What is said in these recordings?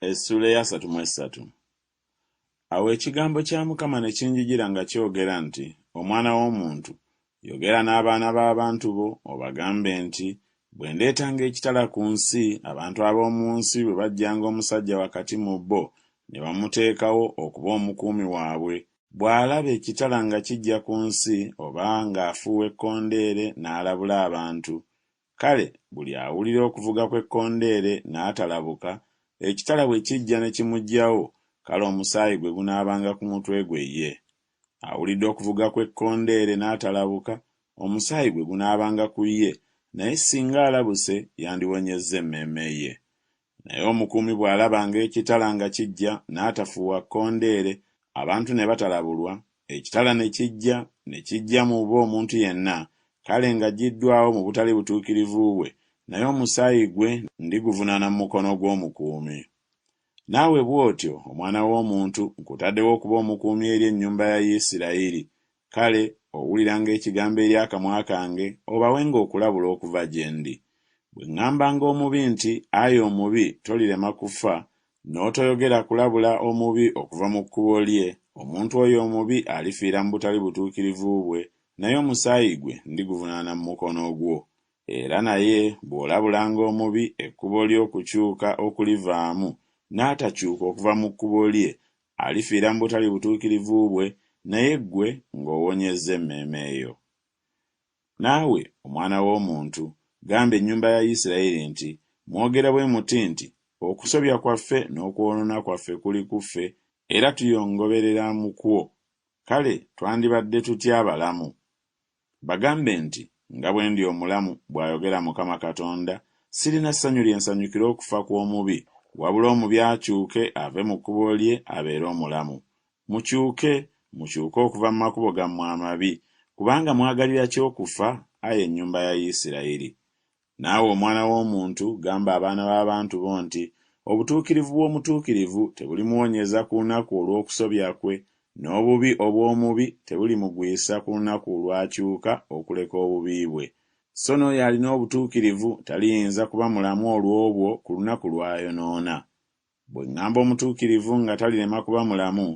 Essuula ey'asatu mu essatu. Awo ekigambo kya Mukama ne kinjijira nga kyogera nti, Omwana w'omuntu, yogera n'abaana b'abantu bo, obagambe nti, Bwe ndeetanga ekitala ku nsi, abantu ab'omu nsi bwe baggyanga omusajja wakati mu bo, ne bamuteekawo okuba omukuumi waabwe, bw'alaba ekitala nga kijja ku nsi, oba ng'afuuwa ekkondeere n'alabula abantu, Kale buli awulira okuvuga kw'ekkondeere n'atalabuka, ekitala bwe kijja ne kimuggyawo, kale omusaayi gwe gunaabanga ku mutwe gwe ye. Awulidde okuvuga kw'ekkondeere n'atalabuka, omusaayi gwe gunaabanga ku ye, naye singa alabuse yandiwonyezza emmeeme ye. Naye omukuumi bw'alabanga ekitala nga kijja n'atafuuwa kkondeere, abantu ne batalabulwa, ekitala ne kijja, ne kiggya mu bo omuntu yenna, kale ng'aggyiddwawo mu butali butuukirivu bwe, naye omusaayi gwe ndiguvunaana mu mukono gw'omukuumi. Naawe bw'otyo, omwana w'omuntu, nkutaddewo okuba omukuumi eri ennyumba ya Isirayiri, kale owuliranga ekigambo eri akamwa kange, obawenga okulabula okuva gye ndi. Bwe ŋŋambanga omubi nti, Ayi omubi, tolirema kufa, n'otoyogera kulabula omubi okuva mu kkubo lye, omuntu oyo omubi alifiira mu butali butuukirivu bwe, naye omusaayi gwe ndiguvunaana mu mukono gwo. Era naye bw'olabulanga omubi ekkubo lye okukyuka okulivaamu, n'atakyuka okuva mu kkubo lye, alifiira mu butali butuukirivu bwe, naye ggwe ng'owonyezza emmeeme yo. Naawe, omwana w'omuntu, gamba ennyumba ya Isirayiri nti, Mwogera bwe muti nti, Okusobya kwaffe n'okwonoona kwaffe kuli ku ffe, era tuyongoberera mu kwo, kale twandibadde tutya abalamu? Bagambe nti, Nga bwe ndi omulamu, bw'ayogera Mukama Katonda, sirina ssanyu lye nsanyukira okufa kw'omubi, wabula omubi akyuke ave mu kkubo lye abeere omulamu. Mukyuke, mukyuke okuva mu makubo gammwe amabi, kubanga mwagalira ki okufa, ayi ennyumba ya Isirayiri? Naawe omwana w'omuntu, gamba abaana b'abantu bo nti, Obutuukirivu bw'omutuukirivu tebulimuwonyeza ku lunaku olw'okusobya kwe, n'obubi obw'omubi tebulimugwisa ku lunaku lw'akyuka okuleka obubi bwe. So n'oyo alina obutuukirivu taliyinza kuba mulamu olw'obwo ku lunaku lw'ayonoona. Bwe ŋŋamba omutuukirivu nga talirema kuba mulamu,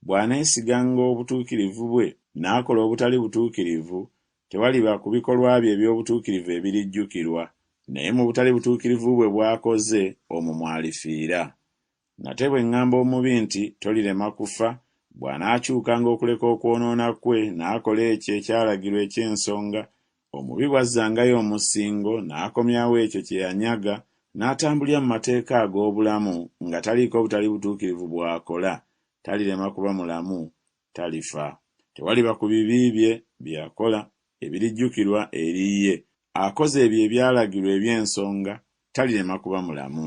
bw'aneesiganga obutuukirivu bwe n'akola obutali butuukirivu, tewaliba ku bikolwa bye eby'obutuukirivu ebirijjukirwa, naye mu butali butuukirivu bwe bw'akoze, omwo mw'alifiira. Nate bwe ŋŋamba omubi nti, Tolirema kufa, bw'anaakyukanga okuleka okwonoona kwe n'akola ekyo ekyalagirwa eky'ensonga, Omubi bw'azzangayo omusingo n'akomyawo ekyo kye yanyaga, n'atambulira mu mateeka ag'obulamu nga taliiko butali butuukirivu bw'akola, talirema kuba mulamu, talifa. Tewaliba ku bibi bye, bye yakola, ebirijjukirwa eri ye. Akoze ebyo ebyalagirwa eby'ensonga, talirema kuba mulamu.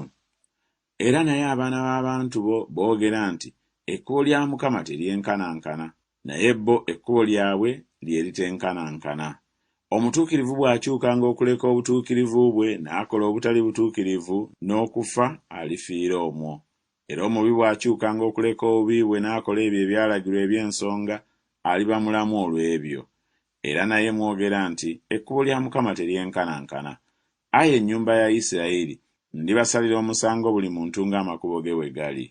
Era naye abaana b'abantu bo boogera nti, Ekkubo lya Mukama teryenkanankana. Naye bo ekkubo lyabwe lye litenkanankana. Omutuukirivu bw'akyukanga okuleka obutuukirivu bwe n'akola obutali butuukirivu, n'okufa, alifiira omwo. Era omubi bw'akyukanga okuleka obubi bwe n'akola ebyo ebyalagirwa eby'ensonga, aliba mulamu olw'ebyo. Era naye mwogera nti, Ekkubo lya Mukama teryenkanankana. Ayi ennyumba ya Isirayiri, ndibasalira omusango buli muntu ng'amakubo ge bwe gali.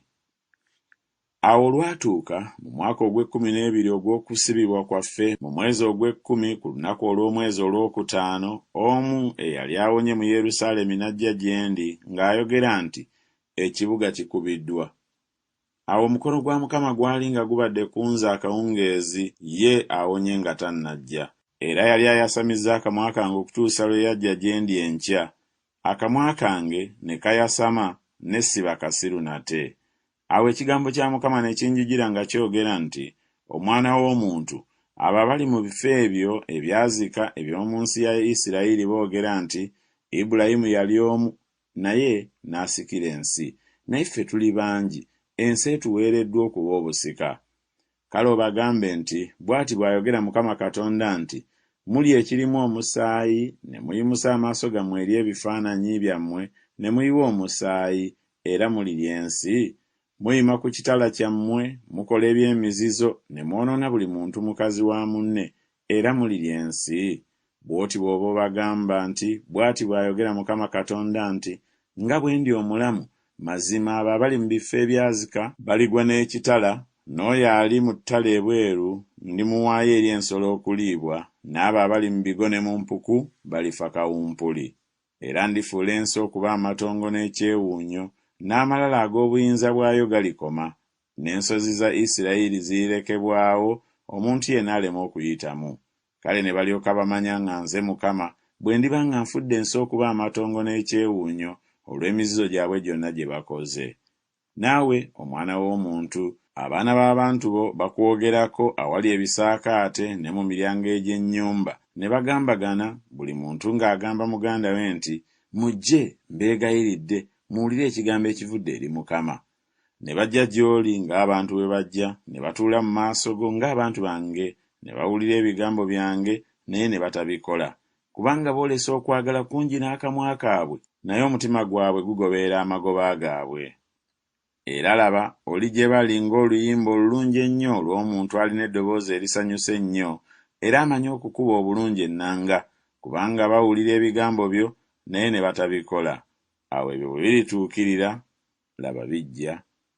Awo olwatuuka mu mwaka ogw'ekkumi n'ebiri ogw'okusibibwa kwaffe, mu mwezi ogw'ekkumi, ku lunaku olw'omwezi olwokutaano, omu eyali awonye mu Yerusaalemi n'ajja gye ndi ng'ayogera nti, Ekibuga kikubiddwa. Awo omukono gwa Mukama gwali nga gubadde ku nze akawungeezi, ye awonye nga tannajja. Era yali ayasamizza akamwa kange okutuusa lwe yajja gye ndi enkya, akamwa kange ne kayasama, ne siba kasiru nate. Awo ekigambo kya Mukama ne kinjijira nga kyogera nti, Omwana w'omuntu, abo abali mu bifo ebyo ebyazika eby'omu nsi ya Isirayiri boogera nti, Ibulayimu yali omu, naye n'asikira ensi, naye ffe tuli bangi, ensi etuweereddwa okuba obusika. Kale obagambe nti, Bw'ati bw'ayogera Mukama Katonda nti, Mulya ekirimu omusaayi, ne muyimusa amaaso gammwe eri ebifaananyi byammwe ne muyiwa omusaayi, era mulirya ensi? Muyima ku kitala kyammwe, mukola eby'emizizo, ne mwonoona buli muntu mukazi wa munne, era mulirya ensi? Bw'oti bw'oba obagamba nti, Bw'ati bw'ayogera Mukama Katonda nti, Nga bwe ndi omulamu, Mazima abo abali mu bifo ebyazika baligwa n'ekitala, n'oyo ali mu ttale ebweru ndimuwaayo eri ensolo okuliibwa, n'abo abali mu bigo ne mu mpuku balifa kawumpuli. Era ndifuula ensi okuba amatongo n'ekyewuunyo, n'amalala ag'obuyinza bwayo galikoma, n'ensozi za Isirayiri zirirekebwawo omuntu yenna aleme okuyitamu. Kale ne balyoka bamanya nga nze Mukama, bwe ndiba nga nfudde ensi okuba amatongo n'ekyewuunyo olw'emizizo gyabwe gyonna gye bakoze. Naawe, omwana w'omuntu, abaana b'abantu bo bakwogerako awali ebisaakaate ne mu miryango egy'ennyumba, ne bagambagana, buli muntu ng'agamba muganda we nti, Mujje, mbeegayiridde, muwulire ekigambo ekivudde eri Mukama. Ne bajja gy'oli ng'abantu bwe bajja, ne batuula mu maaso go ng'abantu bange, ne bawulira ebigambo byange, naye ne batabikola. Kubanga boolesa okwagala kungi n'akamwa kaabwe, naye omutima gwabwe gugoberera amagoba gaabwe. Era laba, oli gye bali ng'oluyimba olulungi ennyo olw'omuntu alina eddoboozi erisanyusa ennyo, era amanyi okukuba obulungi ennanga, kubanga bawulira ebigambo byo, naye ne batabikola. Awo ebyo bwe birituukirira, laba bijja,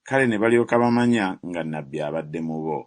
kale ne balyoka bamanya nga nnabbi abadde mu bo.